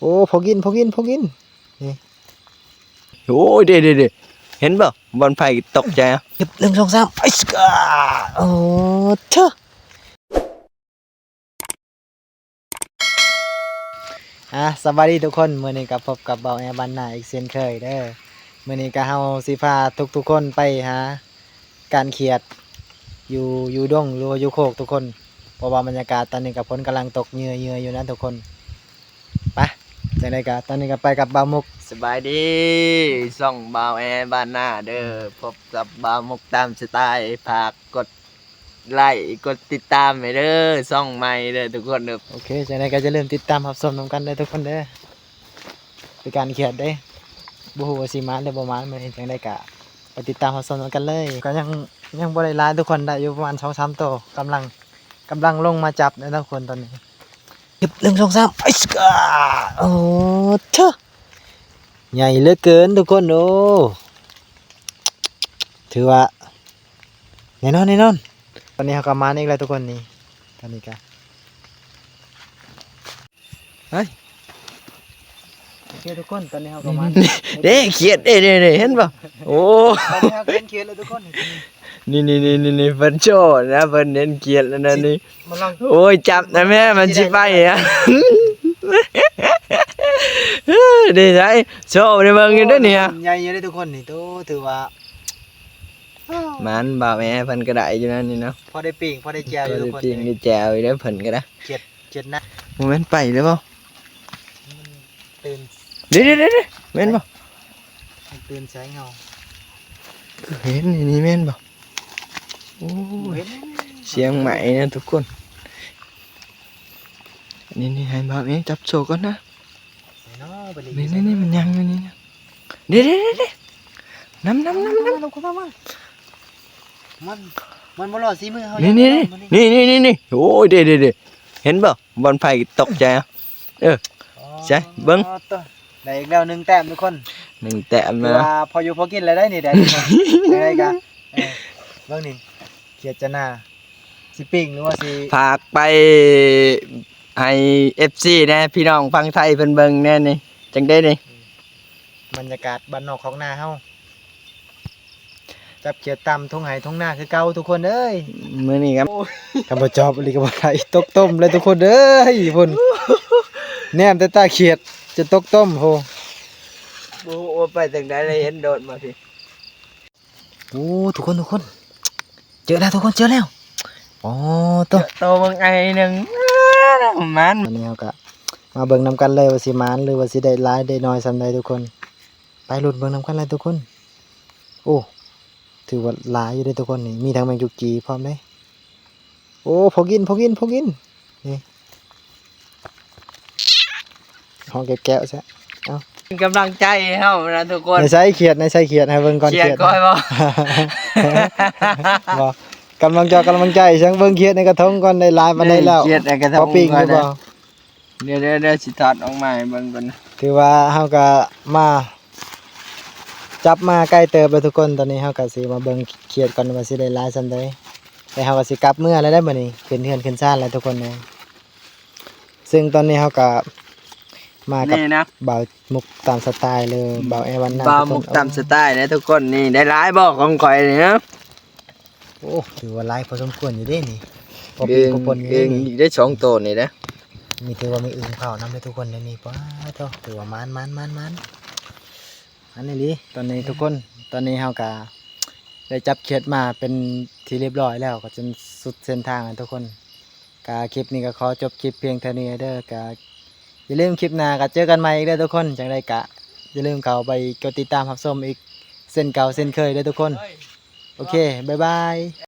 ໂອ້ ພໍກິນ ພໍກິນ ພໍກິນ ນີ້ ໂອ້ຍ ເດ້ໆໆ ເຫັນບໍ່? ບ່ອນໄຟຕົກໃຈ ເກັບ ໜຶ່ງ ສອງ ສາມ ໄອ້ສະກາ ໂອ້ ເທີ ອ່າ ສະບາຍດີທຸກຄົນ ມື້ນີ້ກໍພົບກັບບ່າວແອບ້ານນາອີກເຊັ່ນເຄີຍເດີ. ມື້ນີ້ກໍເຮົາຊິພາທຸກໆຄົນໄປຫາ ການຂຽດຢູ່ ຢູ່ດົງ ຫຼືວ່າຢູ່ໂຄກທຸກຄົນ ເພາະວ່າບັນຍາກາດຕອນນີ້ກໍຝົນກຳລັງຕົກເຍືອໆຢູ່ນະທຸກຄົນ. ໄປ ຈັ່ງໃດກໍຕອນນີ້ກໍໄປກັບບ່າວມຸກ. ສະບາຍດີ ຊ່ອງບ່າວແອບ້ານນາເດີ ພົບກັບບ່າວມຸກຕາມສະໄຕ ຝາກກົດໄລ ກົດຕິດຕາມໃຫ້ເດີ ຊ່ອງໃໝ່ເດີທຸກຄົນເດີ. ໂອເຄ ຈັ່ງໃດກໍຢ່າລືມຕິດຕາມຮັບຊົມນຳກັນເດີທຸກຄົນເດີ. ເປັນການຂຽດເດ້ ບໍ່ຮູ້ວ່າຊິມານຫຼືບໍ່ມານມື້ນີ້. ຈັ່ງໃດກະໄປຕິດຕາມຮັບຊົມນຳກັນເລີຍ. ກໍຍັງ ຍັງບໍ່ໄດ້ຫຼາຍທຸກຄົນ ໄດ້ຢູ່ປະມານສອງສາມໂຕ ກຳລັງ ກຳລັງລົງມາຈັບເດີທຸກຄົນຕອນນີ້. ເກັບ ໜຶ່ງ ສອງ ສາມ ໄອ້ສະກາ ໂອ້ ເທີ ໃຫຍ່ເຫຼືອເກີນທຸກຄົນ. ໂອ້ ຖືວ່າແນ່ນອນ ແນ່ນອນ. ຕອນນີ້ເຮົາກໍມາອີກແລ້ວທຸກຄົນນີ້ ຕອນນີ້ກໍ ເຮີ້ຍ ໂອເຄທຸກຄົນ ຕອນນີ້ເຮົາກໍມາ ເດ້ ຂຽດເດ້ ເດ້ ເດ້ ເຫັນບໍ່? ໂອ້ ຕອນນີ້ເຮົາເຫັນຂຽດແລ້ວທຸກຄົນ. ນີ້ໆໆໆ ເພິ່ນໂຊນະ ເພິ່ນເຫັນຂຽດແລ້ວນະນີ້. ໂອ້ຍ ຈັບນະແມ່ ມັນຊິໄປອະ. ເດ້ ໃສ່ ໂຊໄດ້ເບິ່ງຢູ່ເດ້ນີ້ ໃຫຍ່ຢູ່ເດ້ທຸກຄົນນີ້. ໂອ້ ຖືວ່າ ມັນ ບ່າວແອເພິ່ນກໍໄດ້ຢູ່ນັ້ນນີ້ເນາະ ພໍໄດ້ປີ້ງ ພໍໄດ້ແຈ່ວຢູ່ທຸກຄົນ ພໍໄດ້ປີ້ງໄດ້ແຈ່ວຢູ່ເດ້ເພິ່ນກໍໄດ້. ຂຽດ ຂຽດນະ ບໍ່ແມ່ນໄປແລ້ວບໍ່? ມັນຕື່ນ ເດ້ໆໆໆ ແມ່ນບໍ່? ມັນຕື່ນໃສ່ເຮົາ ຄືເຫັນນີ້ ນີ້ແມ່ນບໍ່? ໂອ້ຍ ສຽງໄໝ້ນະທຸກຄົນ. ນີ້ໆ ໃຫ້ບ່າວແອຈັບໂຊກ່ອນນະ. ໃສ່ເນາະ ໄປເລີຍ ນີ້ໆໆ ມັນຍັງຢູ່ນີ້ນະ ເດ້ໆໆໆ ນຳໆໆໆ ມັນ ມັນບໍ່ລອດສີມືເຮົາ ນີ້ໆໆ ໂອ້ຍ ເດ້ໆໆ ເຫັນບໍ່? ບ່ອນໄຟຕົກໃຈ ເອີ ໃສ່ເບິ່ງ ໄດ້ອີກແລ້ວໜຶ່ງແຕ້ມທຸກຄົນ ໜຶ່ງແຕ້ມນະ ຖືວ່າພໍຢູ່ພໍກິນແລ້ວໄດ໋ນີ້ ໄດ້ ໄດ້ກະ ເອີ ເບິ່ງນີ້ ຂຽດຈະໜ້າ ຊິປີ້ງ ຫຼືວ່າຊິ ຝາກໄປໃຫ້ເອັຟຊີແດ່ ພີ່ນ້ອງຝັ່ງໄທເພິ່ນເບິ່ງແດ່ນີ້ ຈັ່ງໃດນີ້ ບັນຍາກາດບ້ານນອກຂອງນາເຮົາ ຈັບຂຽດຕາມທົ່ງໄຮ່ທົ່ງນາຄືເກົ່າທຸກຄົນເອີຍ. ມື້ນີ້ກໍ ກໍບໍ່ຈອບອີ່ຫຼີ ກໍບໍ່ໄດ້ ຕົກຕົມເລີຍທຸກຄົນເອີຍ ພຸ້ນ ແນມແຕ່ຕາຂຽດ ຈະຕົກຕົມພຸ້ນ ບໍ່ຮູ້ວ່າໄປທາງໃດ ເຫັນໂດດມາພີ້. ໂອ້ ທຸກຄົນ ທຸກຄົນ ເຈີແລ້ວທຸກຄົນ ເຈີແລ້ວ. ອໍ ໂຕ ເຈີໂຕບັກໃຫຍ່ໜຶ່ງ ມັນ ອັນນີ້ເຮົາກະມາເບິ່ງນຳກັນເລີຍວ່າຊິໝານ ຫຼືວ່າຊິໄດ້ຫຼາຍໄດ້ໜ້ອຍສ່ຳໃດທຸກຄົນ. ໄປລຸ້ນເບິ່ງນຳກັນເລີຍທຸກຄົນ. ໂອ້ ຖືວ່າຫຼາຍຢູ່ເດ້ທຸກຄົນນີ້ ມີທັງແມງຈຸກຈີພ້ອມເດ້. ໂອ້ ພໍກິນ ພໍກິນ ພໍກິນ ນີ້ ຮ້ອງແກະໆຊະ ເອົາ ເປັນກຳລັງໃຈໃຫ້ເຮົານະທຸກຄົນ. ໃນໃສຂຽດ ໃນໃສຂຽດ ໃຫ້ເບິ່ງກ່ອນ ຂຽດ ຂຽດ ກ່ອຍບໍ່ ບໍ່ ກຳລັງຈະ ກຳລັງໃຈ ຈັ່ງເບິ່ງຂຽດໃນກະທົງກ່ອນ ໄດ້ຫຼາຍປານໃດແລ້ວ ຂຽດໃນກະທົງ ພໍປີ້ງຢູ່ບໍ່? ເດີໆໆ ຊິຖອດອອກມາໃຫ້ເບິ່ງກ່ອນ. ຖືວ່າເຮົາກະມາ ຈັບມາໄກເຕີບແລ້ວທຸກຄົນ. ຕອນນີ້ເຮົາກະຊິມາເບິ່ງຂຽດກ່ອນວ່າຊິໄດ້ຫຼາຍສ່ຳໃດ ແລ້ວເຮົາກະຊິກັບເມືອແລ້ວເດ້ ມື້ນີ້ຂຶ້ນເຮືອນຂຶ້ນຊານແລ້ວທຸກຄົນເອີຍ. ເຊິ່ງຕອນນີ້ເຮົາກະມາກັບ ນີ້ນະ ບ່າວມຸກຕາມສະໄຕເລີຍ ອືມ ບ່າວແອວັນນາ ບ່າວມຸກຕາມສະໄຕເລີຍທຸກຄົນ. ນີ້ໄດ້ຫຼາຍບໍ່ຂອງຂ້ອຍນີ້? ໂອ້ ຖືວ່າຫຼາຍພໍສົມຄວນຢູ່ເດ້ນີ້ ພໍປີກວ່າປົນຢູ່ເດ້ນີ້ ໄດ້ສອງໂຕນີ້ນະ. ມີ ຖືວ່າມີອຶ່ງເຜົານຳເດ້ທຸກຄົນເດ້ນີ້. ປາໂທ້ ຖືວ່າໝານໆໆໆ ອັນນີ້ລີ້. ຕອນນີ້ທຸກຄົນ ຕອນນີ້ເຮົາກະໄດ້ຈັບຂຽດມາເປັນທີ່ຮຽບຮ້ອຍແລ້ວ ກໍຈົນສຸດເສັ້ນທາງແລ້ວທຸກຄົນ. ກະຄລິບນີ້ກໍຂໍຈົບຄລິບພຽງເທົ່ານີ້ເດີ. ກະຢ່າລືມຄລິບໜ້າກໍເຈີກັນໃໝ່ອີກເດີທຸກຄົນ. ຈັ່ງໃດກະຢ່າລືມເຂົ້າໄປກົດຕິດຕາມຮັບຊົມອີກເຊັ່ນເກົ່າເຊັ່ນເຄີຍເດີທຸກຄົນ. ໂອເຄ ບາຍບາຍ.